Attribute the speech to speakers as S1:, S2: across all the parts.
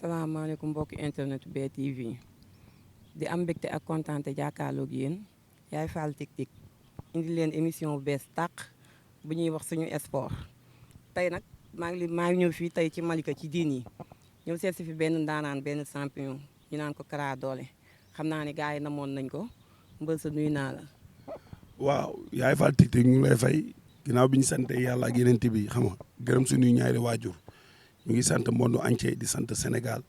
S1: salaamaaleykum mbokki internet BTV di am mbégte ak kontaante jàkkaarloog yéen yaay Fall Tik Tik indi leen émission bu bees tàq bu ñuy wax suñu sport tey nag maa ngi ñëw fii tey ci Malika ci diin yi ñëw seet si fi benn ndaanaan benn champion ñu naan ko Kara Dolé xam naa ne gars yi namoon nañ ko mbër sa nuyu naa la.
S2: waaw yaay Fall Tik Tik ñu ngi lay fay ginnaaw bi ñu sant yàlla ak yeneen bi xam nga gërëm suñuy ñaari waajur ñu ngi sant monde entier di sant Sénégal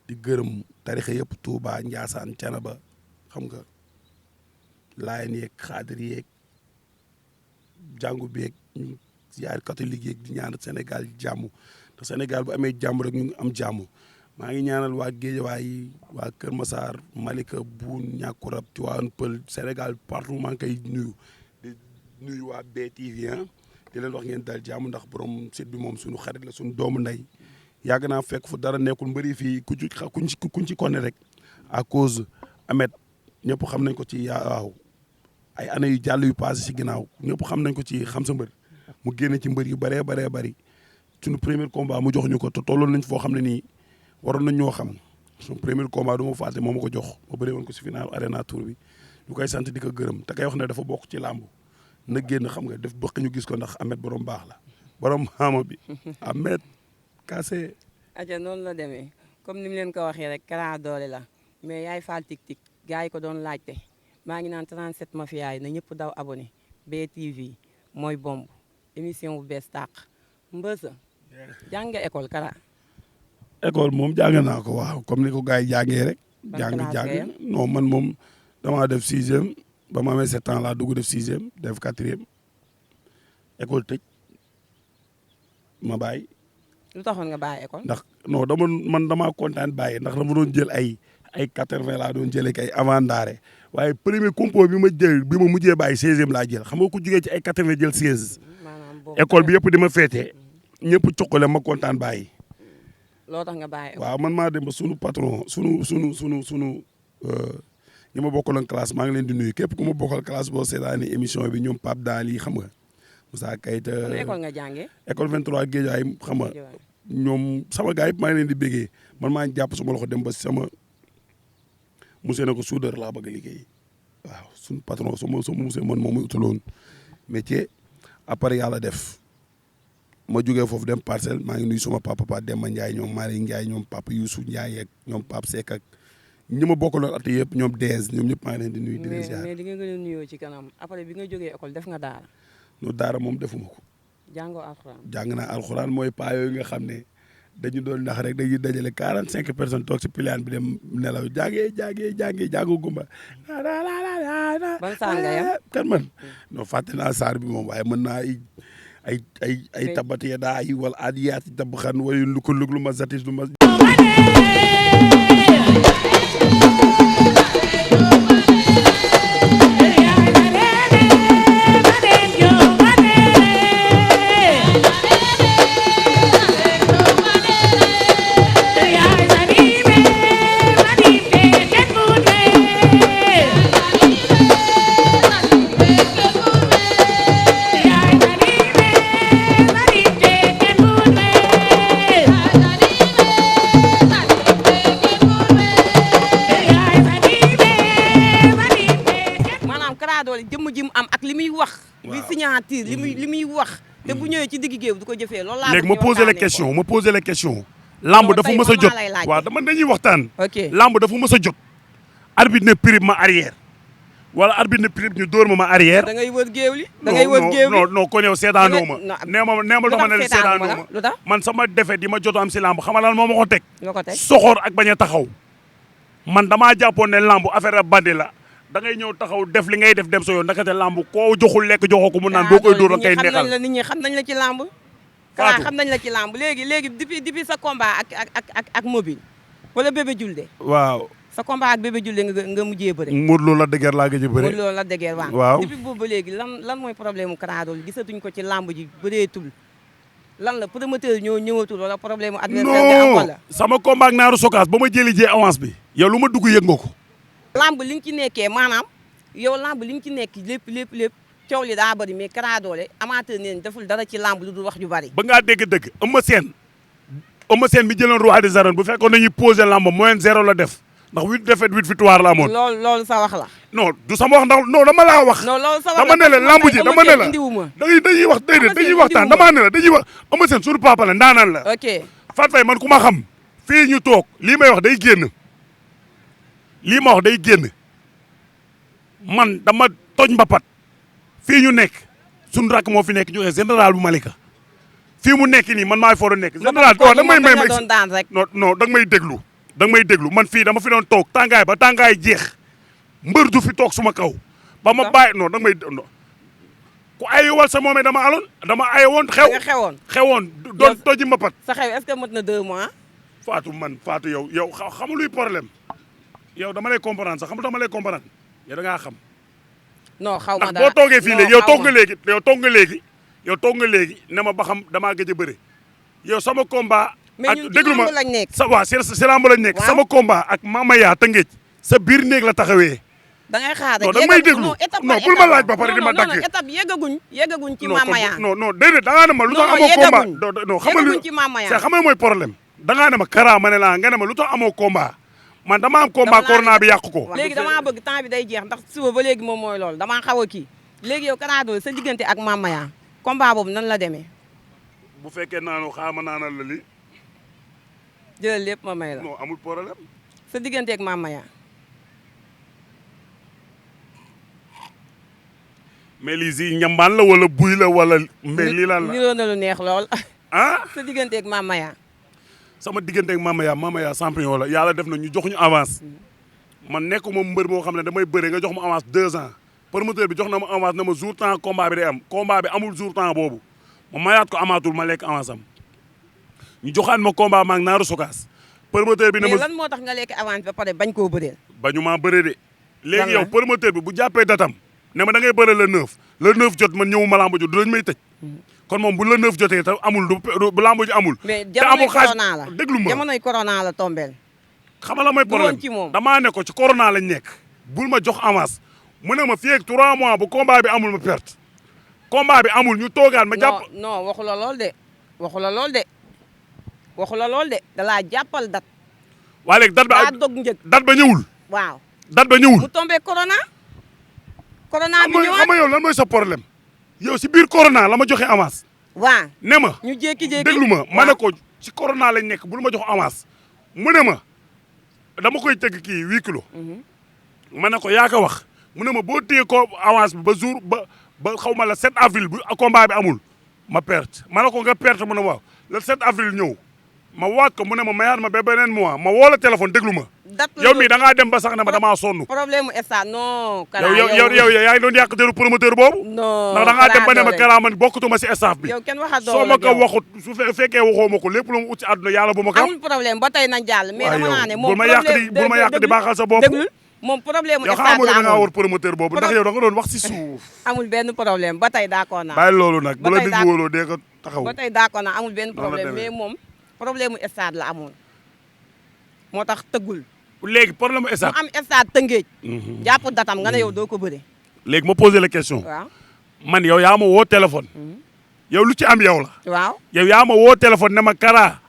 S2: di gërëm tarixa yëpp Touba Ndiassane Thiénaba xam nga Laayeen yeeg xaadir yeeg jàngu beeg ñu yaay catholique yeeg di ñaanal Sénégal jàmm te Sénégal bu amee jàmm rek ñu ngi am jàmm maa ngi ñaanal waa Guédiawaye waa Kër Massar Malika Boune Niakoulrab Tivaouane Peulh Sénégal partout maa ngi koy nuyu di nuyu waa BTV di leen wax ngeen dal jàmm ndax borom site bi moom suñu xarit la suñu doomu ndey yàgg naa fekk fu dara nekkul mbëri fii kuñ ci konne rek à cause Ahmed ñëpp xam nañ ko ci waaw ay années yu jàll yu passé si ginnaaw ñëpp xam nañ ko ci xam sa mbër mu génne ci mbër yu bëree bëri suñu premier combat mu jox ñu ko te tolloon nañ foo xam ne nii waroon nañ ñoo xam suñu premier combat du ma fàtte moo ma ko jox ma bëree woon ko si final arena tour bi ñu koy sant di ko gërëm te kay wax ne dafa bokk ci làmb na génn xam nga def bëq ñu gis ko ndax Ahmed borom baax la borom xaama bi Ahmed Kassé.
S1: aja noonu la demee comme ni mu leen ko waxee rek Kara Dolé la mais yaay Fall Tik Tik gars yi ko doon laajte maa ngi naan 37 mafia yi na ñëpp daw abonné BTV mooy bomb émission bu bees tàq mbësa jàng nga école Kara.
S2: école moom jàng naa ko waaw comme ni ko gars yi jàngee rek. jàng non man moom damaa def 6e. ba ma amee 7 ans laa dugg def 6e def 4e école tëj ma bàyyi.
S1: lu taxoon nga bàyyi école.
S2: ndax non damaa kontaan bàyyi ndax dama doon jël ay 80 laa doon jëlee ay avant ndaare waaye premier compo bi ma mujjee bàyyi 16e laa jël xam nga ku jugee ci ay 80 jël 16. école bi yëpp di ma féetee ñëpp cokkale ma kontaan bàyyi.
S1: loo tax nga bàyyi école.
S2: waaw man maa dem ba sunu patron sunu. ñi ma bokkaloon classe maa ngi leen di nuyu képp ku ma bokkal classe boo seetaani émission bi ñoom Pape Daly xam nga Moussa Kayta.
S1: kon école nga jàngee.
S2: école 23 Guédiawaye xam nga ñoom sama gars yi maa ngi leen di béggee man maa ngi jàpp sama loxo dem ba sama monsieur ne ko soudeur laa bëgg a liggéey waaw suñu patron sama monsieur man moom muy utaloon métier après yàlla def ma jógee foofu dem parcelle maa ngi nuyu sama papa Demba Ndiaye ñoom Marie Ndiaye ñoom papa Youssou Ndiaye ak ñoom Pape Seck ak ñi ma bokkaloon at yëpp ñoom dees ñoom ñëpp maa ngi leen di nuyu di leen ziar
S1: mais di nga gën a nuyoo ci kanam après bi nga jógee école def nga daara.
S2: no daara moom defuma ko.
S1: jàngoo alxuraan.
S2: jàng naa alxuraan mooy paa yooyu nga xam ne dañu doon ndax rek dañuy dajale 45 personnes toog si piliane bi dem nelaw jàngoo gumba.
S1: ban saar nga yem
S2: kan man. non fàtte naa saar bi moom waaye mën naa ay tabatiya daa ay wala aadiyaat tab xan wayu lu ko lu ma zatis lu ma.
S1: li muy wax te bu ñëwee ci digg géew du ko jëfee loolu laa
S2: léegi ma posé la question lamb dafa mës a jot waaw dama dañuy waxtaan lamb dafa mës a jot arbitre ne prib ma arrière wala arbitre ne prib ñu dóor ma arrière
S1: da ngay wër géew li da ngay wër géew li
S2: non ko ñëw seetaanoo ma nee ma dama ne seetaanoo ma man sama défaite yi ma jot am si lamb xam nga lan moo ma ko teg soxor ak bañ a taxaw man damaa jàppoon ne lamb affaire a bandi la da ngay ñëw taxaw def li ngay def dem sa yoon ndakate lamb koo joxul lekk joxoo ko mu naan boo koy dóor kay neexal
S1: nit ñi xam nañ la ci lamb Kara xam nañ la ci lamb léegi depuis sa combat ak mobile wala bébé julde
S2: waaw
S1: sa combat ak bébé julde nga mujjee bëre
S2: Modou Lo la dëgër laa gëj a bëre
S1: Modou Lo la dëgër waaw depuis boobu ba léegi lan mooy problème mu Kara Dolé gisatuñ ko ci lamb ji bëreetul lan la promoteur ñoo ñëwatul wala problème mu adversaire bi am wala
S2: sama combat ak naaru sokaas ba ma jëli jee avance bi yow lu ma dugg yëg nga ko
S1: lamb li nga ci nekkee maanaam yow lamb li nga ci nekk lépp coow li daa bëri mais Kara Dolé amateur neen deful dara ci lamb lu dul wax ju bëri.
S2: ba ngaa dégg-dëgg Eumeu Eumeu Sène mi jëloon roi des arènes bu fekkoon dañuy posé lamb moyenne 0 la def ndax 8 défaites 8 victoire la amoon.
S1: loolu sa wax la.
S2: non du sama wax ndax non dama laa wax.
S1: non loolu sa wax
S2: dama ne la lamb ji dama ne la dañuy wax déedéet dañuy waxtaan dama ne la dañuy wax Eumeu Sène suñu papa la ndaanaan la.
S1: ok
S2: Fatou Faye man ku ma xam fii ñu toog lii may wax day génn lii ma wax day génn man dama toj mbapat fii ñu nekk suñu rakk moo fi nekk ñu général bu Malika fii mu nekk nii man maa fi war a nekk. général da nga may non da nga may déglu. da nga may déglu man fii dama fi doon toog tàngaay ba tàngaay jeex mbër du fi toog suma kaw. ba ma bàyyi non da nga may ku ayewal sa moomee dama ayewoon xewoon doon toji mbapat.
S1: sa xew est-ce que mot na 2 mois.
S2: Fatou yow xamul luy problème yow dama lay comprendre sax xamul dama lay comprendre yow da ngaa xam.
S1: non xaw ma
S2: ndax boo toogee fii léegi yow toog nga léegi ne ma ba xam damaa gëj a bëre yow sama combat.
S1: mais ñun ci lamb lañ nekk
S2: sa waa si lamb lañ nekk. sama combat ak Mama Yaa Tëngéej sa biir néeg la taxawee.
S1: da ngay xaar rek
S2: non da may déglu non bul ma laaj ba pare di ma dagg.
S1: non étape yeggaguñ ci Mama Yaa.
S2: non déedéet da ngaa ne ma lu tax amoo combat. non
S1: yeggaguñ ci Mama Yaa.
S2: xam nga mooy problème. da ngaa ne ma Kara ma ne la nga ne ma lu tax amoo combat man dama am combat corona bi yàq ko.
S1: léegi damaa bëgg temps bi day jeex ndax suba ba léegi moom mooy loolu damaa xaw a kii léegi yow Kara Dolé sa diggante ak Mama Yaa combat boobu nan la demee.
S2: bu fekkee naanu xaama naanal la li
S1: jëlal lépp ma may la.
S2: non amul problème.
S1: sa diggante ak Mama Yaa.
S2: mais lii si ñambaan la wala buy la wala. mais lii lan la
S1: niroo na lu neex lool.
S2: ah
S1: sa diggante ak Mama Yaa.
S2: sama diggante ak Mama Yaa champion la yàlla def na ñu jox ñu avance. man nekkuma mbër moo xam ne damay bëre nga jox ma avance 2 ans. promoteur bi jox na ma avance na ma jour temps combat bi day am combat bi amul jour temps boobu ma mayaat ko amaatul ma lekk avance am ñu joxaat ma combat maag naaru sokaas promoteur bi ne ma
S1: mais lan moo tax nga lekk avance ba pare bañ koo bëreel.
S2: bañu maa bëre de. léegi yow promoteur bi bu jàppee datam ne ma da ngay bëre le 9 jot man ñëwuma lamb ji du dañ may tëj. kon moom bu le 9 jotee te amul bu lamb ji amul. te amul xaaj déglu ma
S1: jamonoy corona la tombeel.
S2: xam nga la mooy problème damaa ne ko ci corona lañ nekk bul ma jox avance. mu ne ma fii ak 3 mois bu combat bi amul ma perte combat bi amul ñu toogaan ma jàpp.
S1: non waxu la lool de da laa jàppal dat.
S2: waa léegi dat ba
S1: dog njëg
S2: dat ba ñëwul.
S1: waaw
S2: dat ba ñëwul.
S1: mu tombé corona. corona bi ñëwaat
S2: xam nga yow lan mooy sa problème. yow si biir corona la ma joxe avance.
S1: waaw
S2: ne ma
S1: ñu jékki-jékki
S2: déglu ma ma ne ko ci corona lañ nekk bul ma jox avance. mu ne ma dama koy tëgg kii 8 kilos. ma ne ko yaa ko wax. mu ne ma boo téye ko avance bi ba jour ba xaw ma la 7 avril bu combat bi amul ma perte ma ne ko nga perte mu ne waaw le 7 avril ñëw ma waat ko mu ne ma mayaat ma ba beneen mois ma woo la téléphone déglu ma. yow mii da ngaa dem ba sax ne ma damaa sonn.
S1: problème mu stade non. Kara
S2: yow yaa ngi doon yàq deru promoteur boobu.
S1: non
S2: ndax da ngaa dem ba ne ma Kara man bokkutuma si staff bi.
S1: yow kenn waxatoo
S2: soo ma ko waxut su fekkee waxoo ma ko lépp lu mu ut si àdduna yàlla bu ma ko am.
S1: amul problème ba tey nañ jàll. mais dama naa ne moom
S2: bul ma yàq di baaxal sa bopp.
S1: moom problème mu
S2: yow
S1: stade
S2: xamoo
S1: la
S2: da ngaa
S1: amoon
S2: war promoteur boobu ndax yow da nga doon wax si suuf.
S1: amul benn problème ba tey d'accord naa.
S2: bàyyi loolu nag bu la nit wóoloo dee ko taxaw.
S1: ba tey d'accord naa amul benn problème mais moom problème mu stade la amoon moo tax tëggul.
S2: léegi problème mu stade
S1: mu am stade Tëngéej. jàpp datam nga ne yow doo ko bëre.
S2: léegi ma posé la question.
S1: waaw
S2: man yow yaa ma woo téléphone. yow lu ci am yow la.
S1: waaw
S2: yow yaa ma woo téléphone ne ma Kara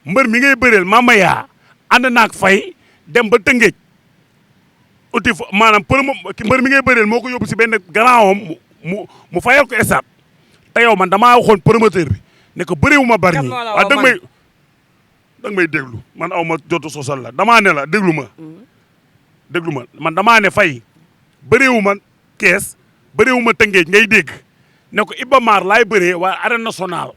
S2: mbër mi ngay bëreel Mama Yaa ànd naag fay dem ba Tëngéej. uti maanaam mbër mi ngay bëreel moo ko yóbbu si benn grand mu fayal ko stade te yow man damaa waxoon promoteur bi ne ko bëreewu ma bari ñi waaw da nga may déglu man aw ma jotu sosal la damaa ne la déglu ma man damaa ne fay bëreewu ma kees bëreewu ma Tëngéej ngay dégg ne ko Iba Mar laay bëree waaye arène nationale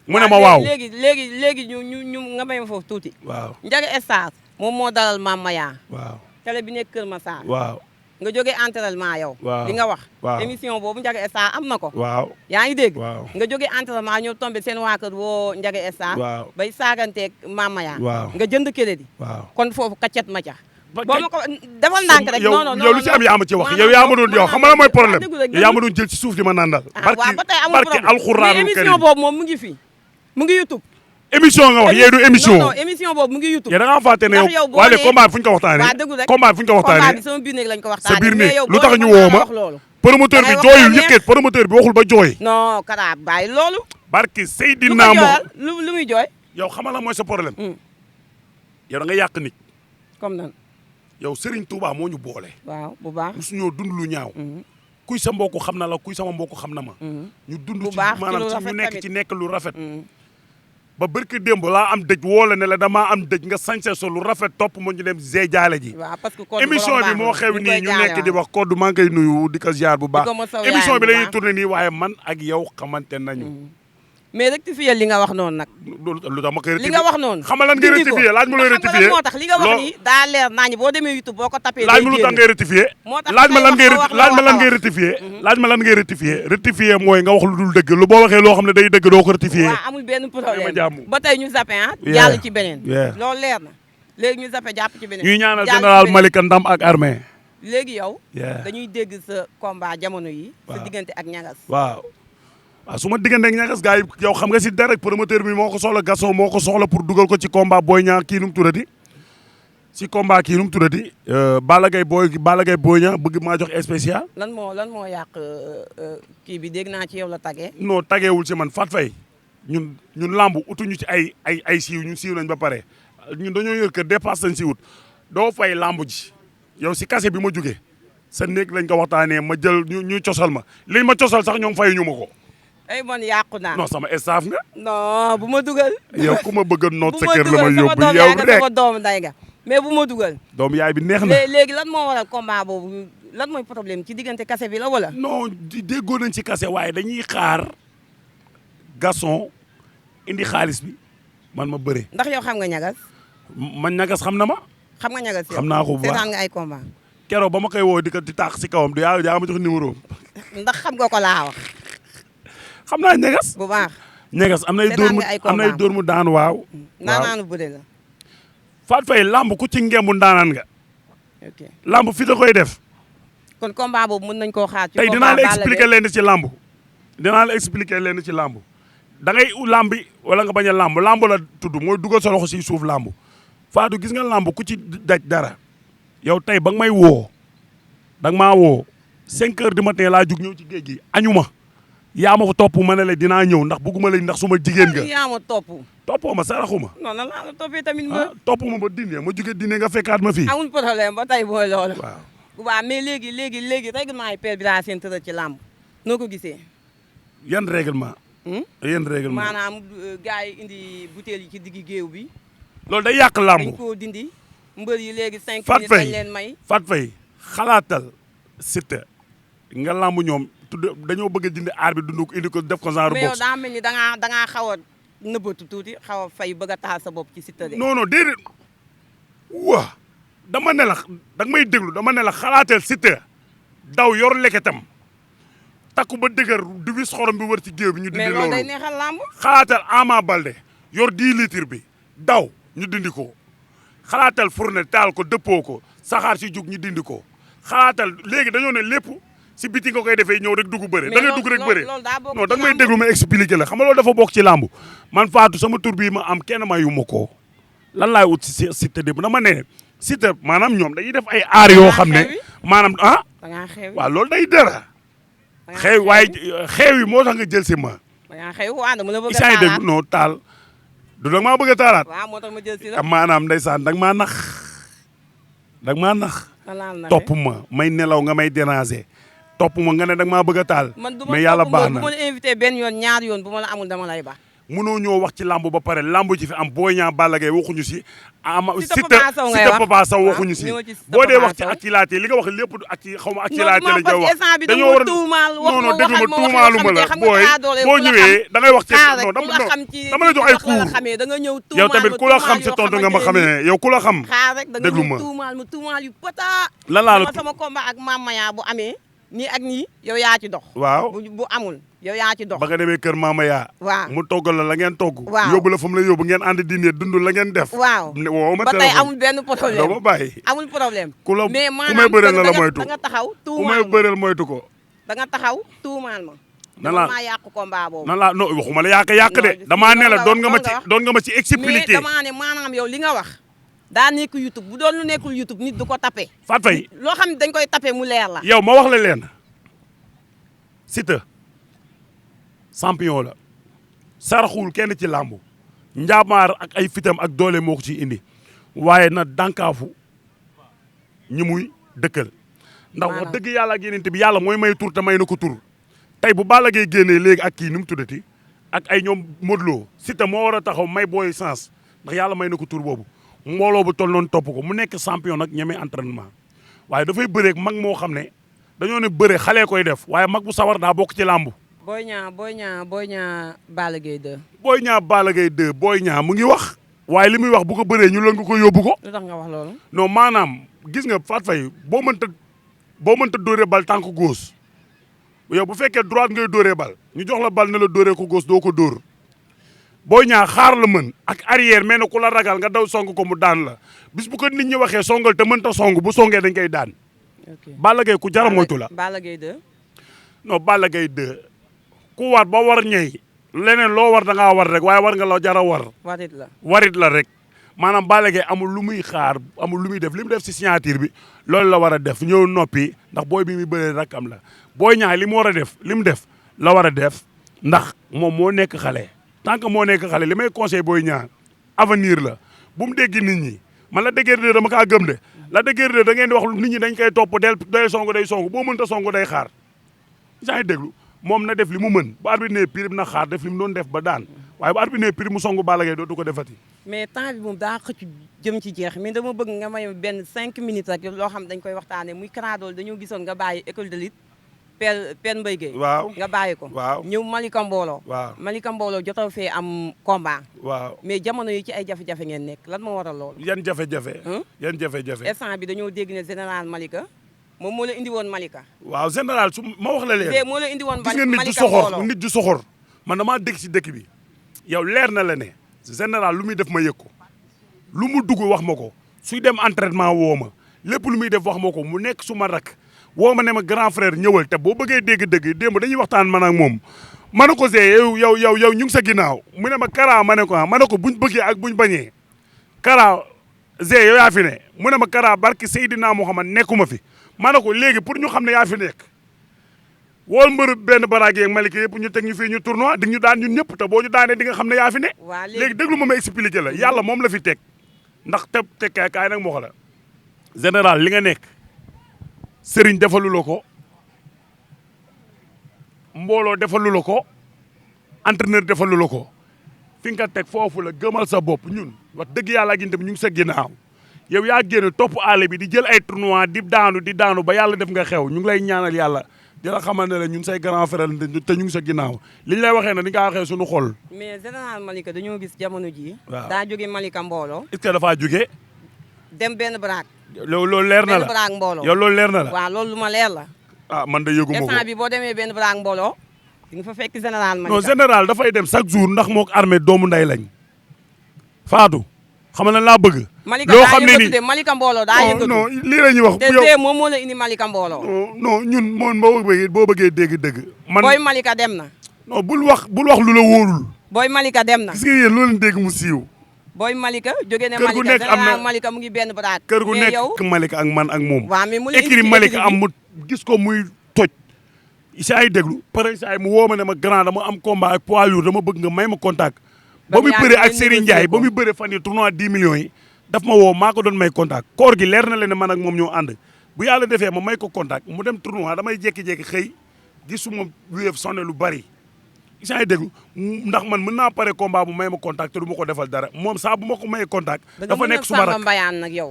S2: mu ne ma waaw
S1: léegi ñu nga may ma foofu tuuti
S2: waaw
S1: Ndiaga stade moom moo dalal Mama Yaa
S2: waaw
S1: télé bi nekk Kër Massar.
S2: waaw
S1: nga jógee entraînement yow.
S2: waaw
S1: li nga wax.
S2: waaw
S1: émission boobu Ndiaga Star am na ko.
S2: waaw
S1: yaa ngi dégg.
S2: waaw
S1: nga jógee entraînement ñëw tombé seen waa kër woo Ndiaga Star.
S2: waaw
S1: bay saaganteeg Mama Yaa.
S2: waaw
S1: nga jënd crédit.
S2: waaw
S1: kon foofu kaccet ma ca. boo ma ko defal ndànk rek. non non
S2: yow lu ci am yaa ma ci wax yow yaa ma doon yow xam nga la mooy problème yow yaa ma doon jël ci suuf di ma nandal.
S1: waaw ba tey amul problème
S2: barki alxuraanul karim
S1: mais émission boobu moom mu ngi fi mu ngi YouTube.
S2: émission nga wax yee du émission.
S1: non non émission boobu mu ngi YouTube.
S2: yow da ngaa fàtte ne yow waaye combat bi fu ñu ko waxtaanee.
S1: waaw dëgg rek
S2: combat bi fu ñu ko waxtaanee.
S1: combat bi sama biir néeg lañ ko waxtaanee.
S2: sa biir néeg
S1: mais
S2: lu tax ñu woo ma promoteur bi jooyul yëkkat promoteur bi waxul ba jooy.
S1: non Kara bàyyi loolu.
S2: barki Seydina
S1: lu muy jooy.
S2: yow xamal la mooy sa problème. yow da nga yàq nit.
S1: comme nan.
S2: yow Serigne Touba moo ñu boole.
S1: waaw bu baax
S2: mosu ñoo dund lu ñaaw. kuy sa mbokk xam na la kuy sama mbokk xam na ma. ñu dund ci maanaam ci ñu nekk ci nekk lu rafet. ba barki démb laa am dëj woo la ne la damaa am dëj nga sañse so lu rafet topp ma ñu dem zee jaale ji.
S1: waaw parce que
S2: émission bi moo xew nii ñu nekk di wax code maa ngi koy nuyu di ko ziar bu baax. émission bi la ñuy tourné nii waaye man ak yow xamante nañu.
S1: mais rectifier li nga wax noonu nag.
S2: lu tax ma koy rectifier
S1: li nga wax noonu.
S2: xam nga lan ngay rectifier laaj ma looy rectifier.
S1: moo tax li nga wax nii daa leer naa ñi boo demee YouTube boo ko tapé.
S2: laaj ma lu tax ngay rectifier. laaj ma lan ngay rectifier. laaj ma lan ngay rectifier. rectifier mooy nga wax lu dul dëgg lu boo waxee loo xam ne day dëgg doo ko rectifier.
S1: waaw amul benn problème ba tey ñu zappé jàll ci beneen. loolu leer na léegi ñu zappé jàpp ci beneen.
S2: ñuy ñaanal général Malika ndam ak armée.
S1: léegi yow. dañuy dégg sa combat jamono yi. sa diggante ak ñagas.
S2: waaw su ma diggante ak ñagas gars yi yow xam nga si dara promoteur bi moo ko soxla Gaston moo ko soxla pour dugal ko ci combat Boy Niang kii nu mu tuddati si combat kii nu mu tuddati Balla Gaye Boy Niang bëgg maa jox spécial.
S1: lan moo yàq kii bi dégg naa ci yow la tagee.
S2: non tageewul si man Fat Faye ñun lamb utuñu ci ay siiw ñun siiw nañ ba pare ñun dañoo yor kër dépasse nañ si wut doo fay lamb ji yow si kase bi ma jugee sa néeg lañ ko waxtaanee ma jël ñu cosal ma liñ ma cosal sax ñoom fay ñu ma ko.
S1: ay man yàqu naa.
S2: non sama staff nga.
S1: non bu ma dugal.
S2: yow ku ma bëgg a noot sa kër la ma yóbbu yow rek
S1: sama doomu day nga mais bu ma dugal.
S2: doomu yaay bi neex na.
S1: léegi lan moo waral combat boobu lan mooy problème ci diggante kase bi la wala.
S2: non déggoo nañ ci kase waaye dañuy xaar Gaston indi xaalis bi man ma bëre.
S1: ndax yow xam nga ñagas.
S2: man ñagas xam na ma.
S1: xam nga ñagas yow
S2: xam naa ko bu baax
S1: seetaan nga ay combat.
S2: keroog ba ma koy woo di taax si kawam du yaa ma jox numéro
S1: ndax xam nga ko laa wax.
S2: xam naa ñagas
S1: bu baax
S2: ñagas am nay dóor mu daan waaw.
S1: naanaanu bëre la.
S2: Fat Faye lamb ku ci ngembu ndaanaan nga.
S1: ok
S2: lamb fi da koy def.
S1: kon combat boobu mën nañ koo xaar. ci
S2: tey dinaa la expliquer leen ci lamb. dinaa la expliquer leen ci lamb da ngay lambi wala nga bañ a lamb la tudd mooy dugal sa loxo si suuf lamb Fatou gis nga lamb ku ci daj dara yow tey ba nga may woo da nga maa woo 5 heures du matin laa jug ñëw ci géej gi añu ma. yaa ma fa topp ma ne la dinaa ñëw ndax bëgguma la ndax suma jigéen nga.
S1: yaa ma topp.
S2: toppoo ma saraxuma.
S1: non nan laa la toppee tamit ma.
S2: topp ma ba dîner ma jóge dîner nga fekkaat ma fii.
S1: amul problème ba tey booy loolu.
S2: waaw
S1: waaw mais léegi règlement yi père bi daa seen tëral ci làmb noo ko gisee.
S2: yan règlement. yan règlement
S1: maanaam gars yi indi butéel yi ci diggi géew bi.
S2: loolu day yàq làmb.
S1: dañ koo dindi mbër yi léegi 5
S2: Fat
S1: minutes lañ leen may.
S2: Fat Faye xalaatal Siteu nga làmb ñoom. dañoo bëgg a dindi aar bi dund ko indi ko def ko genre box.
S1: mais yow daa mel ni da ngaa xaw a nëbbatu tuuti xaw a fay bëgg a taal sa bopp ci Siteu de.
S2: non déedéet waa dama ne la da nga may déglu dama ne la xalaatal Siteu daw yor leketam takku ba dëgër du wis xorom bi wër ci géew bi ñu dindi loolu.
S1: mais loolu day neexal làmb.
S2: xalaatal Ama Baldé yor 10 litres bi daw ñu dindi ko xalaatal fourne taal ko dëppoo ko saxaar si jug ñu dindi ko xalaatal léegi dañoo ne lépp. si biti nga koy defee ñëw rek dugg bëre da ngay dugg rek bëre non da nga may déglu ma expliqué la xam nga loolu dafa bokk ci làmb man Fatou sama tur bii ma am kenn mayu ma ko lan laay ut si Siteu démb dama ne Siteu maanaam ñoom dañuy def ay aar yoo xam ne maanaam
S1: da ngaa xew
S2: waaw loolu day dara xew waaye xew yi moo tax nga jël si ma
S1: da ngaa xew waaw dama la bëgg a
S2: isaay dégg non taal du da nga maa bëgg a taalaat
S1: waaw moo tax ma jël si la
S2: maanaam ndeysaan da nga maa nax topp ma may nelaw nga may déranger topp ma nga ne da nga maa bëgg a taal. mais yàlla baax na
S1: man du ma la invité benn yoon ñaar yoon bu ma la amul dama lay baax.
S2: mënoo ñoo wax ci lamb ba pare lamb ci fi am Boy Niang Balla Gaye waxuñu si.
S1: Siteu
S2: Papa Sow waxuñu si. boo dee wax ci Actualités li nga wax lépp ak ci xaw ma Actualités lañ koy wax. dañoo war a non déglu ma tuumaaluma la boo ñëwee da ngay wax ci non dama la jox ay cours yow tamit ku la xam si tontu nga ma xamee yow ku la xam. déglu ma
S1: tuumaal yu pata.
S2: lan laa la
S1: sama combat ak Mama Yaa bu amee nii ak nii yow yaa ci dox.
S2: waaw
S1: bu amul yow yaa ci dox.
S2: ba nga demee kër Mama Yaa.
S1: waaw
S2: mu toggal la ngeen togg.
S1: waaw
S2: yóbbu la fa mu la yóbbu ngeen ànd dîner dund la ngeen def.
S1: waaw
S2: woo ma
S1: ba tey amul benn problème
S2: doo ma bàyyi.
S1: amul problème.
S2: ku la
S1: mais
S2: ku may bëreel na la moytu
S1: da nga taxaw
S2: ku
S1: tuumaal
S2: may bëreel moytu ko.
S1: da nga taxaw tuumaal ma.
S2: nan laa
S1: maa yàq combat boobu.
S2: nan laa non waxuma la yàq de. damaa ne la doon nga ma ci expliquer.
S1: mais damaa ne maanaam yow li nga wax. daa nekk YouTube bu doon lu nekkul YouTube nit du ko tapé.
S2: Fat Faye
S1: loo xam ne dañ koy tapé mu leer la.
S2: yow ma wax la leen Siteu champion la saraxul kenn ci làmb njaamaar ak ay fitam ak doole moo ko ciy indi waaye na dànkaafu ñi muy dëkkal ndax wax dëgg yàlla ak yeneen bi yàlla mooy may tur te may na ko tur tey bu Balla Gaye génnee léegi ak kii nu mu tuddati ak ay ñoom Modou Lo Siteu moo war a taxaw may booy sens ndax yàlla may na ko tur boobu mbooloo bu toll noonu topp ko mu nekk champion nag ñeme entraînement waaye dafay bëreeg mag moo xam ne dañoo ne bëre xale koy def waaye mag bu sawar daa bokk ci làmb.
S1: Boy Niang Balla Gaye 2.
S2: Boy Niang Balla Gaye 2 Boy Niang mu ngi wax waaye li muy wax bu ko bëree ñu lëng ko yóbbu ko.
S1: lu tax nga wax loolu.
S2: non maanaam gis nga Fatou Faye boo mënta dóoree bal tànk gauche yow bu fekkee droite ngay dóoree bal ñu jox la bal ne la dóoree ko gauche doo ko dóor Boy Niang xaar la mën ak arrière mais ne ku la ragal nga daw song ko mu daan la bis bu ko nit ñi waxee songal te mënta song bu songee dañ koy daan.
S1: ok
S2: Balla Gaye ku jara moytu la.
S1: Balla Gaye 2.
S2: non Balla Gaye 2 ku war ba war ñey leneen loo war da ngaa war rek waaye war nga la jara war. warit la rek maanaam Balla Gaye amul lu muy xaar amul lu muy def li mu def si signature bi loolu la war a def ñëw noppi ndax booy bi muy bëree rek am la Boy Niang li mu war a def li mu def la war a def ndax moom moo nekk xale tant que moo nekk xale li may conseil Boy Niang avenir la bu mu dégg nit ñi man la dëgër de dama kaa gëm de la dëgër de da ngeen di wax nit ñi dañ koy topp day song boo mënta song day xaar yaa ngi déglu moom na def li mu mën bu arbitre ne prix na xaar def li mu doon def ba daan waaye bu arbitre ne prix mu songu Balla Gaye dootu ko defati.
S1: mais temps bi moom daa xëcc jëm ci jeex mais dama bëgg nga may benn 5 minutes rek loo xam dañ koy waxtaanee muy Kara Dolé dañoo gisoon nga bàyyi école de lutte Père Mbaye Gueye.
S2: waaw
S1: nga bàyyi ko.
S2: waaw
S1: ñëw Malika Mbooloo.
S2: waaw
S1: Malika Mbooloo jotoo fee am combat.
S2: waaw
S1: mais jamono yi ci ay jafe-jafe ngeen nekk lan moo waral loolu.
S2: yan jafe-jafe. yan jafe-jafe.
S1: instant bi dañoo dégg ne général Malika moom moo la indi woon Malika.
S2: waaw général su ma wax la leen.
S1: moo la indi woon
S2: gis nga nit du soxor man damaa dégg ci dëkk bi yow leer na la ne général lu muy def ma yëg ko lu mu dugg wax ma ko suy dem entraînement woo ma lépp lu muy def wax ma ko mu nekk su ma rak woo ma ne ma grand frère ñëwal te boo bëggee dégg-dëgg démb dañuy waxtaan man ak moom ma ne ko see yow ñu ngi sa ginnaaw mu ne ma Kara ma ne ko buñ bëggee ak buñ bañee Kara Zé yow yaa fi ne mu ne ma Kara barki Seydina Muhammad nekkuma fi ma ne ko léegi pour ñu xam ne yaa fi nekk wool mbëru benn baraag yeeg Malika yëpp ñu teg ñu fii ñu tournoi di ñu daan ñun ñëpp te boo ñu daanee di nga xam ne yaa fi ne. léegi déglu ma expliqué la yàlla moom la fi teg ndax te kaay nag moo la général li nga nekk sëriñ defalu la ko mbooloo defalu la ko entraîneur defalu la ko fi nga teg foofu la gëmal sa bopp ñun wax dëgg yàlla ak ñu ngi sa ginnaaw yow yaa génn topp àll bi di jël ay tournoi di daanu ba yàlla def nga xew ñu ngi lay ñaanal yàlla di la xamal ne la ñun say grand frère te ñu ngi sa ginnaaw li ñu lay waxee ne di nga waxee suñu xol.
S1: mais général Malika dañoo gis jamono jii.
S2: waaw
S1: daa jóge Malika Mbooloo.
S2: est-ce que dafaa jóge.
S1: dem benn baraak.
S2: loolu leer na la
S1: benn baraak Mbooloo.
S2: yow loolu leer na la.
S1: waaw loolu lu ma leer la.
S2: ah man de yëgu ma ko
S1: instant bi boo demee benn baraak Mbooloo. di nga fa fekk général Malika.
S2: non général dafay dem chaque jour ndax moo ko armée doomu nday lañ. Fatou xam nga laa bëgg.
S1: loo xam ne ni Malika Mbooloo daa yëngatu.
S2: non lii la ñuy wax.
S1: te moom moo la indi Malika Mbooloo.
S2: non ñun moom boo bëggee dégg-dëgg. man
S1: booy Malika dem na.
S2: non bul wax lu la wóorul.
S1: booy Malika dem na.
S2: gis nga yéen loolu dégg mu siiw.
S1: booy Malika jóge ne
S2: kër gu
S1: Malika
S2: nekk am na
S1: Malika mu ngi benn baraak.
S2: kër gu nekk Malika ak man ak moom.
S1: waaw mais mu la indi
S2: écrit Malika am mu gis ko muy toj. saa yi déglu pare saa yi mu woo ma ne ma grand dama am combat ak poids lourd dama bëgg nga may ma contact. ba muy bëre ak Serigne Ndiaye ba muy bëre fan yi tournoi 10 millions yi daf ma woo maa ko doon may contact koor gi leer na leen ne man ak moom ñoo ànd bu yàlla defee ma may ko contact mu dem tournoi damay jékki-jékki xëy gisuma wéef sonné lu bari saa yi déglu ndax man mën naa pare combat bu may ma contact te du ma ko defal dara moom saa bu ma ko mayee contact dafa nekk suma rak
S1: mbayaan nag yow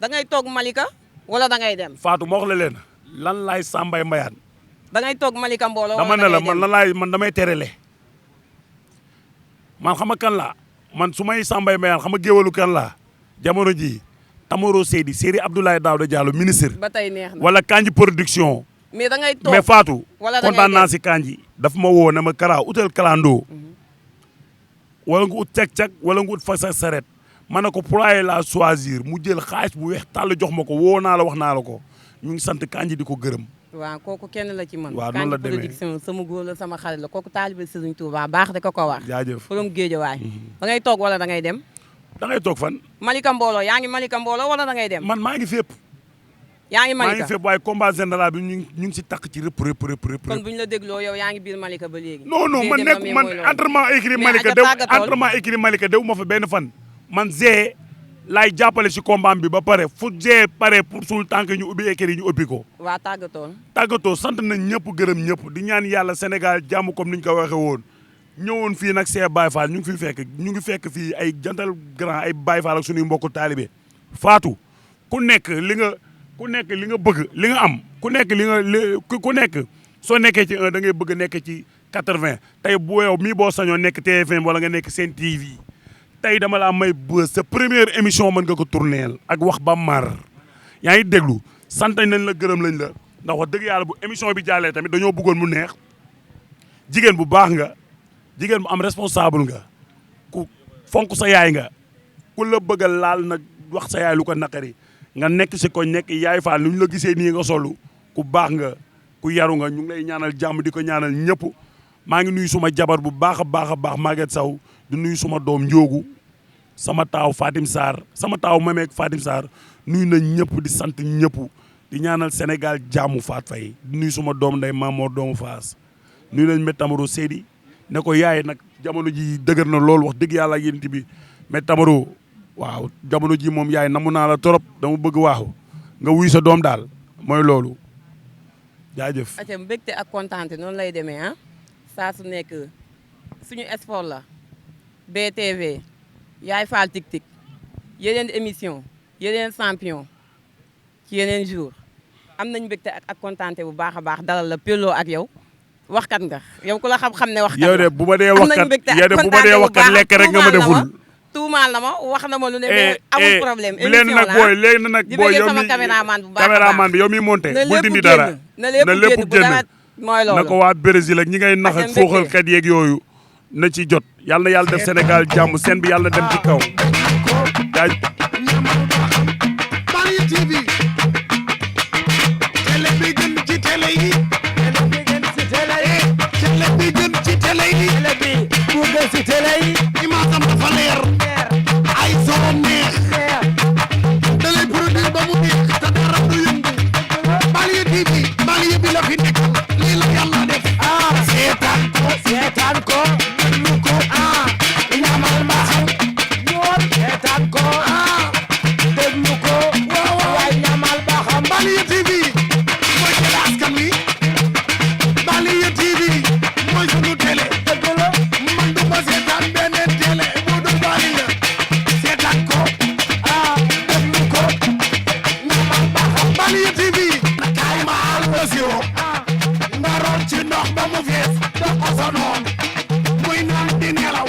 S1: da ngay toog Malika wala da ngay dem
S2: Fatou ma wax la leen lan laay sàmbay mbayaan
S1: da ngay toog Malika Mbooloo
S2: dama ne la man lan laay man damay terele man xam nga kan laa man su may sàmbay mbayaan xam nga géwalu kan laa jamono ji Tamaro Seydi Seri Abdoulaye Daouda Diallo ministre
S1: ba tey neex na
S2: wala Kanji production
S1: mais da ngay toog
S2: mais Fatou
S1: wala da ngay
S2: kontaan naa si Kanji daf ma woo ne ma Kara utal kalandoo wala nga ut cag-cag wala nga ut fa sa saret ma ne ko poulailler la choisir mu jël xaalis bu weex tàll jox ma ko woo naa la wax naa la ko ñu ngi sant Kanji di ko gërëm
S1: waaw kooku kenn la ci man
S2: waaw noonu la demee
S1: production sama góor la sama xarit la kooku taalibe Serigne Touba baax de ko wax
S2: jaajëf
S1: borom Géejawaay da ngay toog wala da ngay dem
S2: da ngay toog fan
S1: Malika Mbooloo yaa ngi Malika Mbooloo wala da ngay dem
S2: man maa ngi fépp
S1: yaa ngi Malika
S2: maa ngi fépp waaye combat général bi ñu ngi si takk ci rëpp.
S1: kon bu ñu la dégloo yow yaa ngi biir Malika ba léegi.
S2: non man nekk man entraînement écrit Malika dew ma fa benn fan. man Zé laay jàppale si combat bi ba pare fu Zé pare pour suul tànk ñu ubbi écrit ñu ubbi ko.
S1: waa tàggatoo
S2: sant nañ ñëpp gërëm ñëpp di ñaan yàlla Sénégal jàmm comme ni ñu ko waxee woon. ñëwoon fii nag see Baye Fall ñu ngi fekk fii ay jantal grand ay Baye Fall ak suñuy mbokku taalibe Fatou ku nekk li nga bëgg li nga am ku nekk soo nekkee ci 1 da ngay bëgg nekk ci 80 tey bu yow mii boo sañoo nekk TFM wala nga nekk Sen TV tey dama laa may bës sa première émission mën nga ko tourneel ak wax ba mar yaa ngi déglu sant nañ la gërëm lañ la ndax wax dëgg yàlla bu émission bi jàllee tamit dañoo bëggoon mu neex jigéen bu baax nga jigéen bu am responsable nga ku fonk sa yaay nga ku la bëgg a laal nag wax sa yaay lu ko naqari nga nekk si ko nekk yaay Fall lu ñu la gisee nii nga solu ku baax nga ku yaru nga ñu ngi lay ñaanal jàmm di ko ñaanal ñëpp maa ngi nuyu suma jabar bu baax a baax Maguette Sow di nuyu suma doom Njoogu sama taaw Fatim Sarr sama taaw Mameek Fatim Sarr nuyu nañ ñëpp di sant ñëpp di ñaanal Sénégal jàmm Faat Fay di nuyu suma doom nday Mamour doomu Faas nuyu nañ met Tamaro Seydi ne ko yaay nag jamono ji dëgër na loolu wax dëgg yàlla yéen bi met Tamaro waaw jamono ji moom yaay namu naa la trop dama bëgg waaxu nga wuy sa doom daal mooy loolu jaajëf.
S1: ate mbégte ak kontaante noonu lay demee ah saa su nekk suñu sport la BTV yaay Fall tik yeneen émission yeneen champion ci yeneen jour am nañ mbégte ak kontaante bu baax a baax dalal la peloo ak yow waxkat nga yow ku la xam ne waxkat
S2: yow de bu ma dee waxkat lekk rek nga ma deful
S1: tuumaal na ma wax na ma lu ne mais amul problème émission la
S2: léegi nag booy yow mi
S1: caméraman bu baax
S2: bi yow mi monté bul dindi dara
S1: na lépp génn mooy loolu
S2: na ko waa Brésil ak ñi ngay nax ak fooxalkat yeeg yooyu na ci jot yàlla na yàlla def Sénégal jàmm seen bi yàlla dem ci kaw jaaj
S3: Banlieue TV télé bi gën ci télé yi télé bi gën ci télé yi télé bi bu gën ci télé yi image am dafa leer ay solo neex da lay produire ba mu neex te dara du yëngu Banlieue TV Banlieue bi la fi nekk lii la yàlla def seetaan ko déglu ko ñamal ma ñoon seetaan ko déglu ko waay ñamal ba xam Banlieue TV mooy télé askan wi Banlieue TV mooy sunu télé dëgg la man du ma seetaan beneen télé bu dul Banlieue seetaan ko déglu ko ñamal ba xam Banlieue TV na kaay ma al la siwo nga roon ci ndox ba mu fees dox ko sa noon muy naan di nelaw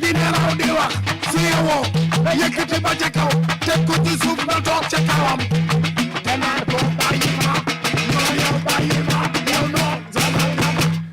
S3: di nelaw di wax su yewoo yëkkati ba ca kaw teg ko ci suuf